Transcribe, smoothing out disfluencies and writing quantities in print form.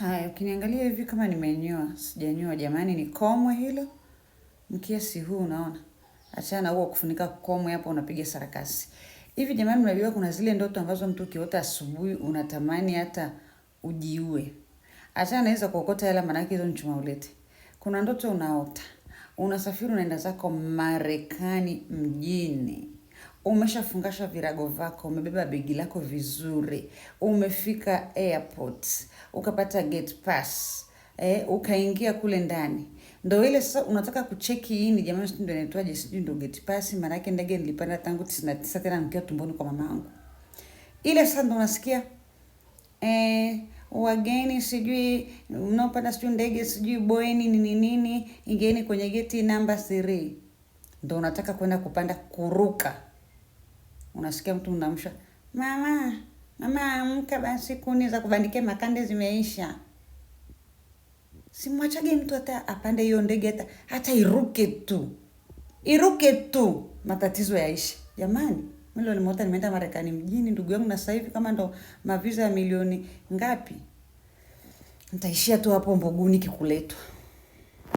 Haya, ukiniangalia hivi kama nimenyoa, sijanyoa jamani, ni komwe hilo. Mkia si huu unaona. Achana huo kufunika komwe hapo unapiga sarakasi. Hivi jamani, mnajua kuna zile ndoto ambazo mtu ukiota asubuhi unatamani hata ujiue. Achana hizo kuokota hela, maanake hizo ni chuma ulete. Kuna ndoto unaota, unasafiri unaenda zako Marekani mjini, umeshafungasha virago vako, umebeba begi lako vizuri, umefika airport, ukapata gate pass, ukaingia kule ndani. Ndo ile sasa unataka kucheki in, jamani, sijui ndo inaitwaje, sijui ndo gate pass, maanake ndege nilipanda tangu 99 tena nikiwa tumboni kwa mamangu. Ile sasa ndo unasikia wageni sijui mnaopanda sijui ndege sijui Boeing nini nini, ingieni kwenye geti namba 3. Ndo unataka kwenda kupanda kuruka, unasikia mtu unamsha, mama mama, amka basi, kuni za kubandikia makande zimeisha. Simwachage mtu hata apande hiyo ndege, hata hata iruke tu, iruke tu, matatizo yaishe. Jamani, mimi leo nimeota nimeenda Marekani mjini, ndugu yangu, na sasa hivi kama ndo mavisa ya milioni ngapi, nitaishia tu hapo Mbuguni kikuletwa.